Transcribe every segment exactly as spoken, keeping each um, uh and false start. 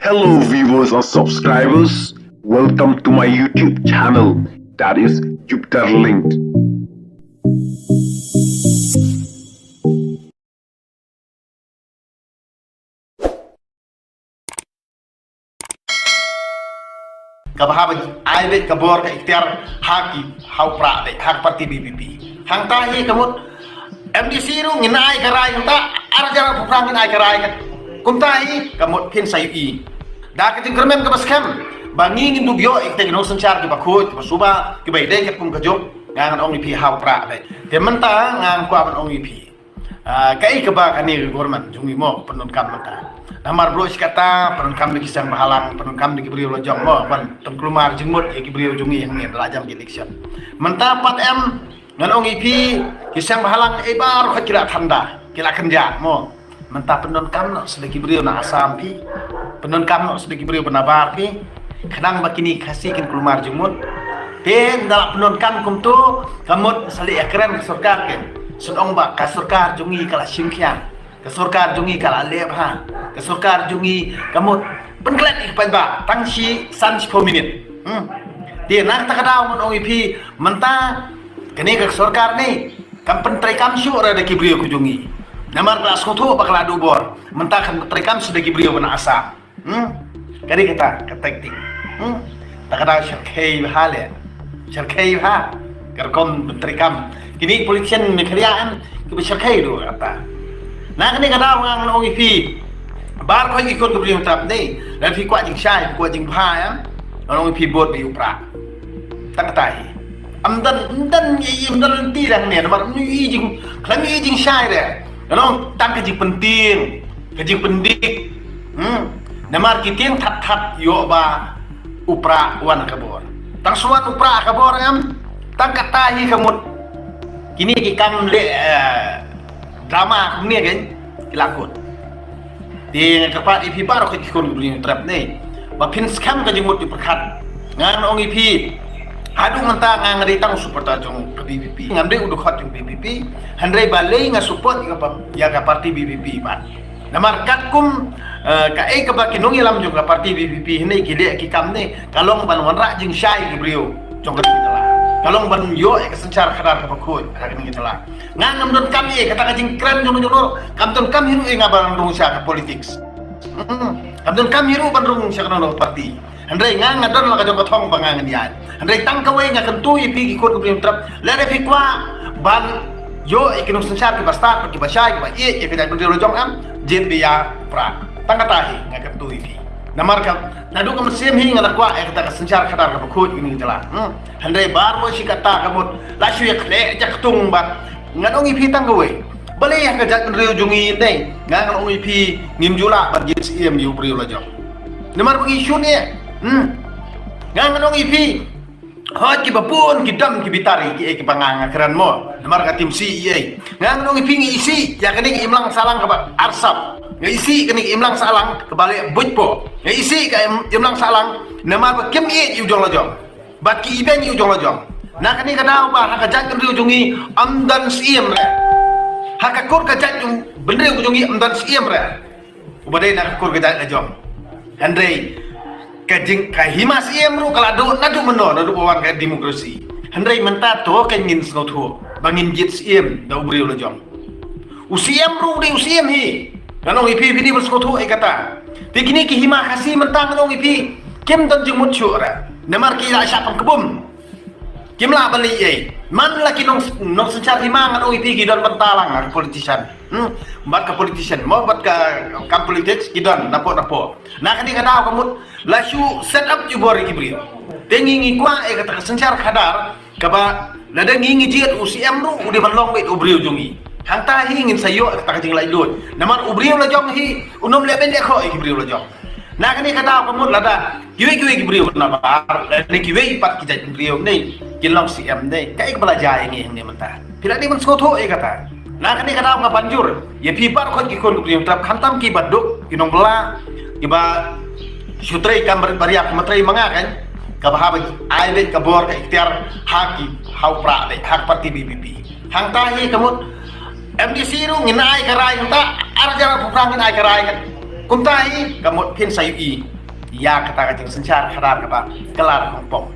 Hello viewers and subscribers, welcome to my YouTube channel, that is Jupiter Linked. Kaba haba ai beit ka bor ka ikhtiar ha ki, ha u Prah beit, ha ka party B P P. Hangta hi ka mut M D C ruh ngin ai ka rai, hangta ar hajar arphew phra ngin ai ka rai ka. Kumta hi ka mut phin sa ïohi da ka jingkyrmen kaba skhem ba ngi ngin dup ïoh ïa kita ki nongsynshar kiba khuid, kiba suba, kiba ïadei katkum ka juk. Nga ngan ong ïa phi ha u Prah beit. Te mynta nga ngan kwah ban ong ïa phi, ah, kaei kaba kane ka government jong ngi mo pyndonkam mynta. Namar baroh shi katta pyndonkam da ki seng bhalang, pyndonkam da ki briew lajong mo, ban pynkulmar jingmut ïa ki briew jong ngi hangne da la jan ki election. Mynta pat em, ngan ong ïa phi, ki seng bhalang eh baroh ki la thanda, ki la kynjah mo. Mynta pyndonkam noh sa da ki briew na Assam phi. Pyndonkam noh sa da ki briew ba nabar phi. Khnang ba kine ki Khasi kin kulmar jingmut. Te ynda la pyndonkam kumto, ka mut sa leh ïakren ka sorkar, kin sa ong ba ka sorkar jong ngi ka la shim khia, ka sorkar jong ngi ka la leh bha, ka sorkar jong ngi ka mut pynklet ïa ki paidbah tang shi san shiphew minit. Hmm. Te na kata ka daw ngan ong ïa phi, mynta kane ka sorkar ne kam pyntreikam shuh ruh da ki briew ka jong ngi. Namar ka la sngewthuh ba ka la duh bor, mynta kan pyntreikam shuh da ki briew ba na Assam. Hmm? Ka dei kata ka taktik. Hmm? Ta ka daw shyrkhei bha leh. Shyrkhei bha. Ka rukom pyntreikam. Kine politician Meghalaya em kiba shyrkhei ruh kata. Na kane ka daw nga ngan ong ïa phi, baroh ki khun ka Bri Hynñiewtrep ne, lada phi kwah jingshai, kwah jingbha em, ngan ong ïa phi, vote beit ïa u Prah. Tang kata hi. Ym don, ym don ïa, ym don lynti dang ne, namar ym ïohi jing, khlem ïohi jingshai de. Ngan ong tang ka jingpyntieng, ka jingpyndik. Hmm. Namar ki tieng that that ïoh ba u Prah wan ka bor. Tang shu wan u Prah ka bor em, tang kata hi ka mut. Kine ki kam leh, eh, drama kumne kein ki la kut. Te nga kyrpad ïa phi baroh ki khun ka Bri Hynñiewtrep ne, ba phin skhem ka jingmut jingpyrkhat. Ngan ong ïa phi, haduh mynta nga nga dei tang u supporter jong ka B P P, ngam dei u dkhot jong B P P. Hynrei balei nga support ïa ka pa-, ïa ka party B P P bad. Namar katkum, eh, kaei kaba ki nongïalam jong ka party B P P hynne ki leh ki kam ne, ka long ban wanrah jingshai ki briew jong kane ka jylla. Ka long ban ïoh ïa ka synshar khadar kaba khuid ha kane ka jylla. Nga ngam donkam ïa kata ka jingkren jong, jong, kam donkam hi ruh ïa nga ban rung sha ka politics. Hmm. Kam donkam hi ruh ban rung sha kano kano ka party. Hynrei nga nga don la ka jong ka thong ba nga ngan ïaid. Hynrei tang kawei nga kyntu ïa phi ki khun ka Bri Hynñiewtrep, lada phi kwah ban ïoh ïa ki nongsynshar kiba stad, kiba shai, kiba ïeit ïa ka jaitbynriew la jong em, jied beit ïa u Prah. Tang kata hi nga kyntu ïa phi. Namar ka, naduh ka mynsiem hi nga la kwah ïa kata ka synshar khadar kaba khuid kane ka jylla. Hmm. Hynrei baroh shi katta ka mut la shu ïakhleh jaktung bad, ngan ong ïa phi tang kawei. Balei ha ka jaitbynriew jong ngi ne, nga ngan ong ïa phi, ngim ju lah ban jied syiem ïa u briew la jong. Namar ba ngi shun ïa. Hmm. Nga ngan ong ïa phi, hooid kiba bun ki dam ki bitar ïa kiei kiba nga nga kren mo. Namar ka tim C E A. Nga ngan ong ïa phi, nga isih ïa kane ka imlang sahlang kaba arsap. Nga isih kane ka imlang sahlang kaba leh buit po. Nga isih ka im-, imlang sahlang namar ba kim ïeit ïa u jong la jong. Bad ki ibeiñ ïa u jong la jong. Na kane ka daw ba ha ka jaitbynriew jong ngi ym don syiem re. Ha ka kur ka jaitbynriew jong ngi ym don syiem re. Uba dei na ka kur ka jait la jong. Hynrei ka jing, ka hima syiem ruh ka la duh naduh mynno, naduh ba wan ka demokrasi. Hynrei mynta to kan ngin sngewthuh ba ngin jied syiem da u briew la jong. U syiem ruh u dei u syiem hi. Ngan ong ïa phi, phi dei ban sngewthuh ïa kata. Te kine ki hima Khasi mynta ngan ong ïa phi, kim don jingmut shuh re. Namar ki la shah pynkbum. Kim lah ban leh ei. Man la ki nong, nongsynshar hima ngan ong ïa phi ki don bynta lang ha ka politician. Hmm? Bad ka politician mo, bad ka kam politics ki don napoh napoh. Na kane ka daw ka mut la shu set up jubor ïa ki briew. Te ngi ngi kwah ïa kata ka synshar khadar kaba lada ngi ngi jied, u syiem ruh u dei ban long beit u briew jong ngi. Hangta hi ngin sa ïoh kata ka jinglaitluid. Namar u briew la jong hi un ym leh beiñ leh khoh ïa ki briew la jong. Na kane ka daw ka mut lada kiwei kiwei ki briew nabar, lada kiwei pat ki jaitbynriew ne kin long syiem ne, kaei kaba la jia ïa ngi hangne mynta? Phi la dei ban sngewthuh ïa kata. Na kane ka daw nga ban jur ïa phi baroh khoit ki khun ka Bri Hynñiewtrep, khamtam kiba duk, ki nongbylla, kiba shu trei kam barit baria, kumba trei ma nga kan, kaba haba ai beit ka bor ka ikhtiar ha ki, ha u Prah beit, ha ka party B P P. Hangta hi ka mut M D C ruh ngin ai ka rai, hangta ar hajar arphew phra ngin ai ka rai kan. Kumta hi ka mut phin sa ïohi. ïa kata ka jingsynshar khadar kaba kylla rukom pong.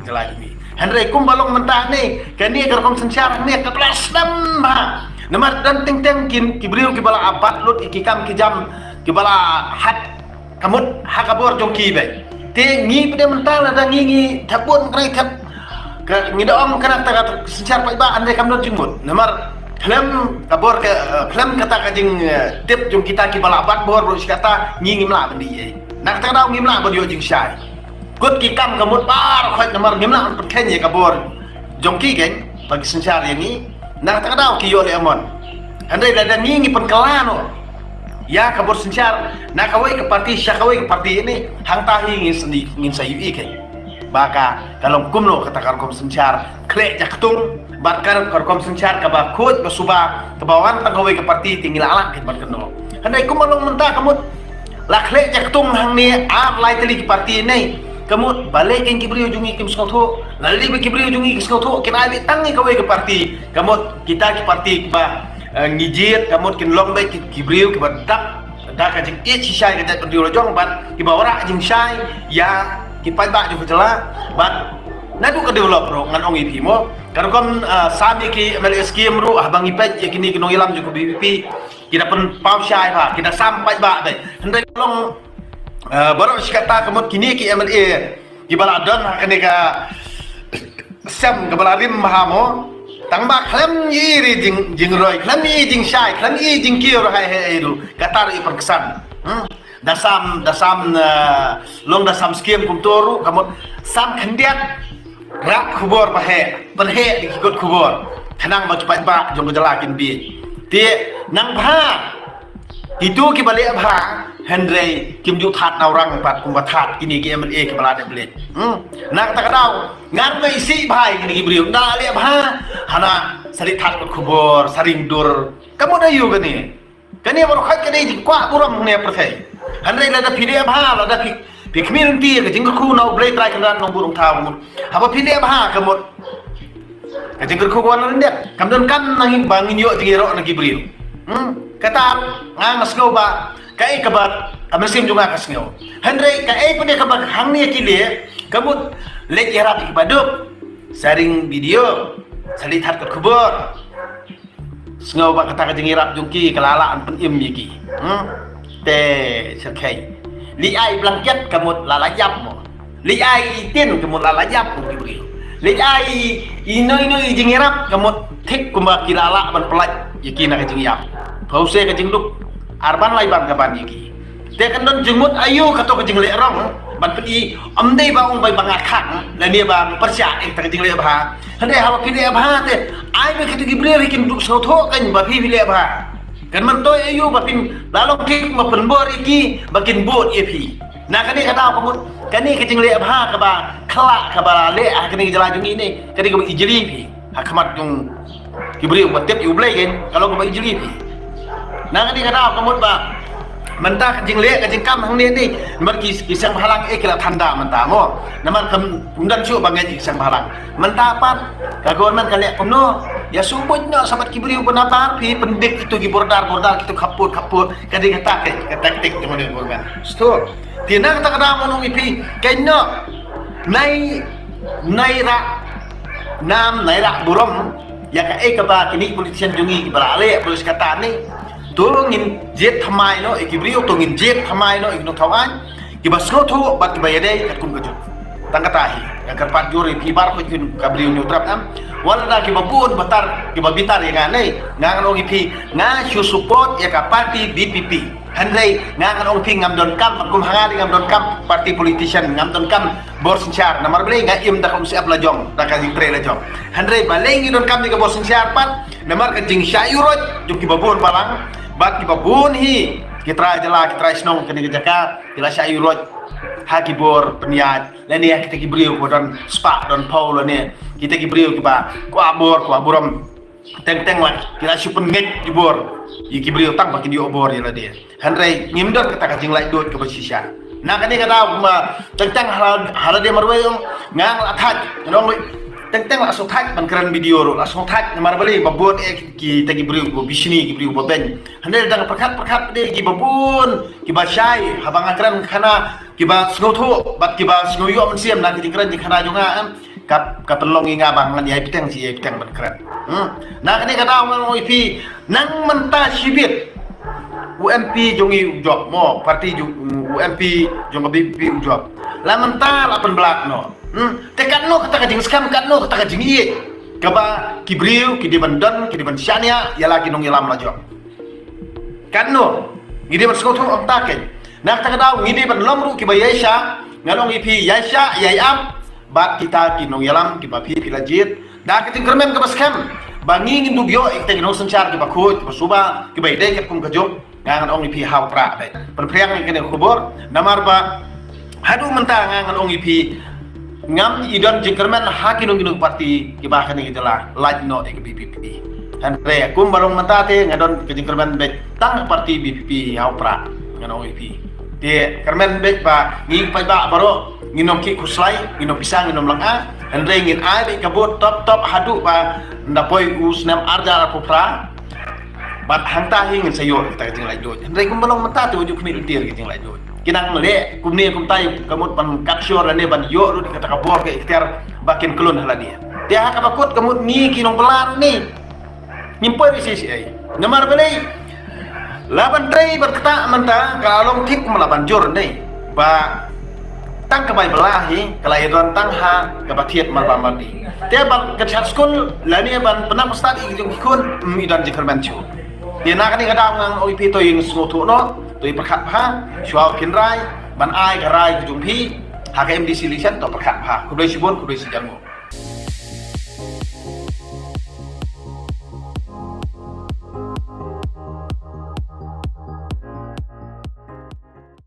Jylla jong ngi. Hynrei kumba long mynta ne, kane ka rukom synshar ne ka plasnam ha. Namar don teng teng ki briew kiba la abat lut ïa ki kam ki jam kiba la hat ka mut ha ka bor jong ki beit. Te ngi pat mynta lada ngi ngi thep bun kane thep ka ngi da ong kane kata ka synshar paidbah hynrei kam don jingmut. Namar khlem ka bor ka, eh, khlem kata ka jing, eh, tip jong kita kiba la bat bor ruh shi katta ngi ngim lah ban dih ei. Na kata ka daw ngim lah ban ïoh jingshai. Kut ki kam ka mut baroh khoit namar ngim lah ban pynkheiñ ïa ka bor jong ki keiñ ba ki synshar ïa ngi. Na kata ka daw ki ïoh leh mon. Hynrei lada ngi ngi pynkylla noh ïa ka bor synshar na kawei ka parti sha kawei ka parti ne hangta hi ngin sa ïohi keiñ ba ka ka long kumno kata ka rukom synshar khleh jaktung bad ka rukom synshar kaba khuid ba suba kaba wan tang kawei ka parti te ngi la lah keiñ ban kynnoh. Hynrei kumba long mynta ka mut la khleh jaktung hangne ar lai tylli ki parti ne ka mut balei keiñ ki briew jong ngi kim sngewthuh, lada ba ki briew jong ngi ki sngewthuh kin ai beit tang ïa kawei ka parti. Ka mut kita ki parti kiba, eh, ngi jied ka mut kin long beit ki, ki briew kiba dap da ka jingïeit shisha ïa ka jaitbynriew la jong bad kiba wanrah jingshai ïa ki paidbah jong ka jylla bad naduh ka develop ruh ngan ong ïa phi mo. Ka rukom, eh, sam ïa ki M L A scheme ruh haba ngi peit ïa kine ki nongïalam jong ka V P P ki da pynpaw shai bha, ki da sam paidbah beit. Hynrei long, eh, baroh shi katta ka mut kine ki M L A kiba la don ha kane ka sem kaba la rim bha mo. Tang ba khlem ïohi jing, jingroi, khlem ïohi jingshai, khlem ïohi jingkiew ruh hai hai ruh kata ruh i pyrkhat. Hmm. Da sam, da sam, eh, long da sam scheme kumto ruh ka mut sam khyndiat. Rah khubor ba heh, pynheh da ki kot khubor. Khnang ba ki paidbah jong ka jylla kin bieit. Te nang bha kitu kiba leh bha hynrei kim ju that na orang pat kumba that kine ki M L A kiba la dep leh. Hmm. Na kata ka daw ngan ba isih bha ïa kine ki briew. Nda leh bha hana sa leit that kot khubor, sa ring dur. Ka mut aïu kane? Kane baroh khoit ka dei jingkwah burom ne pyrthei. Hynrei lada phi leh bha, lada phi, phi khmih lynti ka jingkyrkhu na U Blei Trai Kynrad Nongbuh Nongthaw ka mut. Haba phi leh bha ka mut ka jingkyrkhu ka wan lyndet. Kam don kam nang ba ngin ïoh jingïaroh na ki briew. Hmm? Kata nga nga sngew ba kaei kaba ka mynsiem jong nga ka sngew. Hynrei kaei pat kaba hangne ki leh ka mut leit ïarap ïa kiba duk. Sa ring video, sa leit that kot khubor. Sngew ba kata ka jingïarap jong ki ka la lah ban pynim ïa ki. Hmm? Te syrkhei. Leit ai blanket ka mut la la ïap mo. Leit ai itin ka mut la la ïap mo ki briew. Leit ai ino ino i jingïarap ka mut thik kumba ki la lah ban pyllait ïa ki na ka jingïap. Pause ka jingduk. Ar ban lai ban ka ban ïa ki. Te kan don jingmut aïu kato ka jingleh rong ban pyni, ym dei ba ong bai ba nga khang lane ba pyrshah ïa kata ka jingleh bha. Hynrei haba phi leh bha te ai ba kito ki briew hi kin dup sngewthuh kan ba phi phi leh bha. Kan myntoi aïu ba phin la long thik ba pynbor ïa ki ba kin bud ïa phi. Na kane ka daw ka mut kane ka jingleh bha kaba khlak kaba leh ha kane ka jylla jong ngi ne kane kaba ijli phi. Ha khmat jong ki briew ba tip ïa U Blei kan ka long kaba ijli phi. Na kane ka daw ka mut ba mynta ka jingleh ka jingkam hangne ne namar ki ki seng bhalang eh ki la thanda mynta mo. Namar kam kum don shuh ba ngeit ki seng bhalang. Mynta pat ka government ka leh kumno ïa shu buit noh sa bad ki briew ba nabar phi pyndik itu ki bordar bordar kitu khaput khaput ka dei kata ka taktik jong ka government. Stur. Te na kata ka daw ngan ong ïa phi kane nai nai ra nam nai ra burom ïa kaei kaba kine ki politician jong ngi kiba la leh politik kata ne. To ngin jied thymmai noh ïa ki briew, to ngin jied thymmai noh ïa ki nongthaw aiñ kiba sngewthuh bad kiba ïadei katkum ka juk. Tang kata hi nga kyrpad jur ïa phi baroh kin ka briew Hynñiewtrep em. Wat la da kiba bun batar kiba bitar ïa nga ne nga ngan ong ïa phi nga shu support ïa ka party V P P. Hynrei nga ngan ong phi ngam donkam, kum ha nga dei ngam donkam party politician, ngam donkam bor synshar. Namar balei nga im da ka umsyep la jong, da ka jingtrei la jong. Hynrei balei ngi donkam ïa ka bor synshar pat, namar ka jingshah ïuh roit jong kiba bun balang bad kiba bun hi ki trai jylla, ki trai shnong kane ka jaka ki la shah ïuh roit ha ki bor pynïaid lane ha kita ki briew kiba don spah don phew lane kita ki briew kiba kwah bor kwah burom. Teng teng la ki la shu pynngeit ki bor ïa ki briew tang ba kin ïoh bor ïa lade. Hynrei ngim don kata ka jinglaitluid kaba shisha. Na kane ka daw kumba teng teng ha la, ha lade marwei ong nga la thait nong wei. Teng teng la sngewthait ban kren video ruh, la sngewthait namar balei ba bun eh kita ki briew ba bishni, ki briew ba beiñ. Hynrei dang pyrkhat pyrkhat de ki ba bun ki ba shai, haba nga kren khana ki ba sngewthuh bad ki ba sngew ïoh mynsiem na ki jingkren jingkhana jong nga, em. Ka, ka pynlong ïa nga ba ngan ïai bteng shi ïai bteng ban kren. Hmm. Na kane ka daw ngan ong ïa phi, nang mynta shibit u M P jong ngi u jop mo, parti jong u M P jong ka B P P u jop. La mynta la pynblat noh. Hmm. Te katno kata ka jingskhem, katno kata ka jingïeit kaba ki briew ki dei ban don, ki dei ban shaniah ïa la ki nongïalam la jop. Katno ngi dei ban sngewthuh ong ta keiñ. Na kata ka daw ngi dei ban long ruh ki ba ïaishah, ngan ong ïa phi ïaishah ïai ap bad kita ki nongïalam ki ba phi phi la jied. Da ka jingkyrmen kaba skhem ba ngi ngin dup ïoh ïa kita ki nongsynshar ki ba khuid, ki ba suba, ki ba ïadei katkum ka juk. Nga ngan ong ïa phi ha u Prah dei. Pynphriang ïa kane ka khubor namar ba haduh mynta nga ngan ong ïa phi ngam i don jingkyrmen ha kino kino parti ki ba ha kane ka jylla lait noh ïa ka B P P. Hynrei kum ba long mynta te nga don ka jingkyrmen beit tang ka parti B P P ha u Prah, ngan ong ïa phi. Te kyrmen beit ba ngi paidbah baroh ngin ym khih khuslai, ngin ym pisa, ngin ym lynga. Hynrei ngin ai beit ka vote top top haduh ba nda poi u snem ar hajar arphew phra. Bad hangta hi ngin sa ïoh kita ka jinglaitluid. Hynrei kumba long mynta te wat ju khmih lynti ka jinglaitluid. Ki nang leh kumne kumtai ka mut ban capture lane ban ïoh lut kata ka bor ka ikhtiar ba kin khlun ha lade. Te ha kaba kut ka mut ngi ki nongbylla ruh ni ngim poi ruh shisha ei. Namar balei? La ban trei bad kata mynta ka long thik kum la ban jur ni. Ba tang ka bai bylla hi ka la ïadon tang ha kaba thied mar ba mar di. Te ban ka shad skul lane ban pynap stad ïa ki jong ki khun, mm, i don jingkyrmen shuh. Te na kane ka daw ngan ong ïa phi to ïa sngewthuh noh, to ïa pyrkhat bha, shuwa phin rai, ban ai ka rai ka jong phi ha ka M D C election, to pyrkhat bha. Khublei shibun, khublei shihajar nguh.